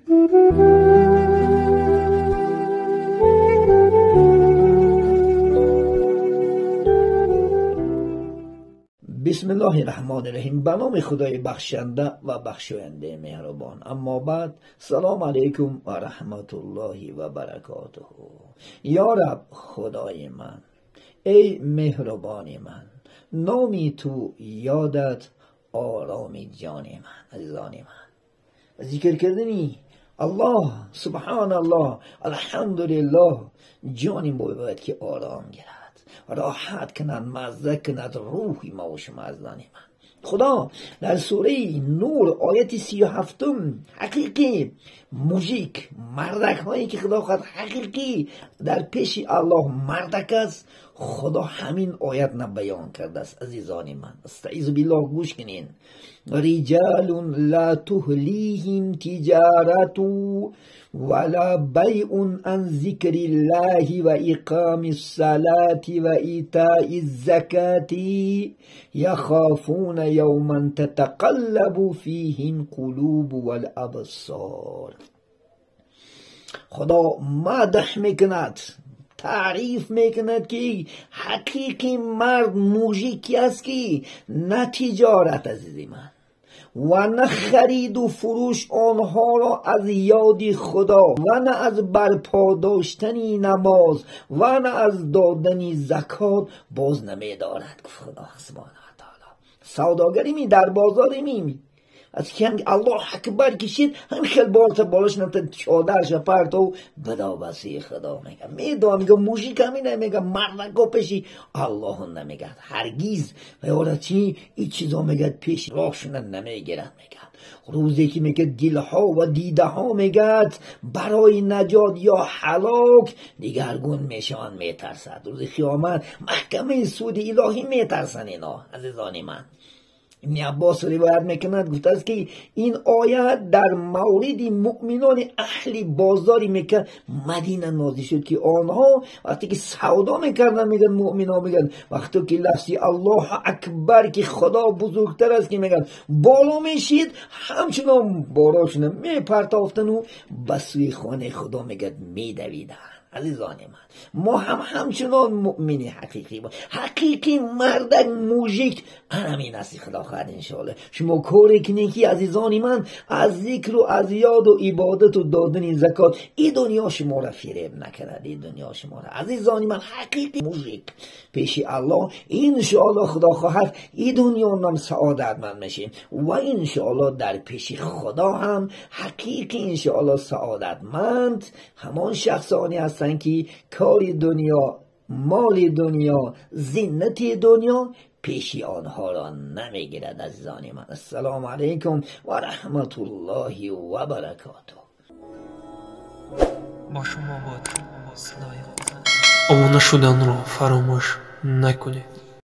بسم الله الرحمن الرحیم. به نام خدای بخشنده و بخشاینده مهربان. اما بعد، سلام علیکم و رحمت الله و برکاته. یا رب خدای من، ای مهربان من، نامی تو یادت آرامی جان من. عزیزان من، ذکر کردنی الله سبحان الله الحمدلله جانی باید که آرام گیرد، راحت کند، مزه کند روحی ما و شما. عزیزان من، خدا در سوره نور آیت 37 حقیقی موژیک مردک هایی که خدا خواهد حقیقی در پیش الله مردک است، خدا همین آیت نه بیان کرده است. عزیزان من، استعیذ بالله، گوش کنین. رجال لا تهلیهم تجارت ولا بیع عن ذکر الله و اقام الصلاة و ایتاء الزکاة یخافون یوما تتقلب فیه القلوب والابصار. خدا مدح میکند، تعریف میکند که حقیقی مرد موژیکی است که نه تجارت عزیزی من و نه خرید و فروش آنها را از یاد خدا و نه از برپا داشتن نماز و نه از دادن زکات باز نمیدارد. خدا سبحانه و تعالی سوداگری می در بازار می از که الله اکبر کشید هم خیلی بارتا بالاش نفته چادرش پرتو بدا بسی خدا میگه میدونم، میگه موژیک همینه، میگه مردکا پیشی الله نمیگه هرگیز. و یارا چی این چیزا میگه پیش راهشون نمیگیرن. میگه روزی که میگه دلها و دیده ها میگه برای نجات یا هلاک دیگرگون میشن، میترسد. روز قیامت محکمه سود الهی میترسن اینا. عزیزان من، ابن عباس روایت میکند، گفته است که این آیت در مورد مؤمنان اهل بازار مکه مدینه نازل شد که آنها وقتی که سودا میکردن، میگن مؤمنان میگن وقتی که لفظی الله اکبر که خدا بزرگتر است که میگن بالا میشید، همچنان باراشون میپرتافتن و به سوی خانه خدا میگن میدویدن. عزیزان من، ما هم همچنان مؤمنی حقیقی با حقیقی مردک موژیک همین است. خدا خواهد انشاءالله شما کاری کنید که عزیزان من از ذکر و از یاد و عبادت و دادن زکات این دنیا شما را فریب نکند. این دنیا شما را عزیزان من حقیقی موژیک پیش الله انشاءالله خدا خواهد این دنیا نام سعادتمند میشیم و انشاءالله در پیش خدا هم حقیقی انشاءالله سعادتمند همان شخصانی هستند که کار دنیا، مال دنیا، زینت دنیا پیشی آنها را نمیگیرد. عزیزان من، السلام علیکم و رحمت الله و برکاته. با شما بود صدای обуна шуданро фаромӯш накунед.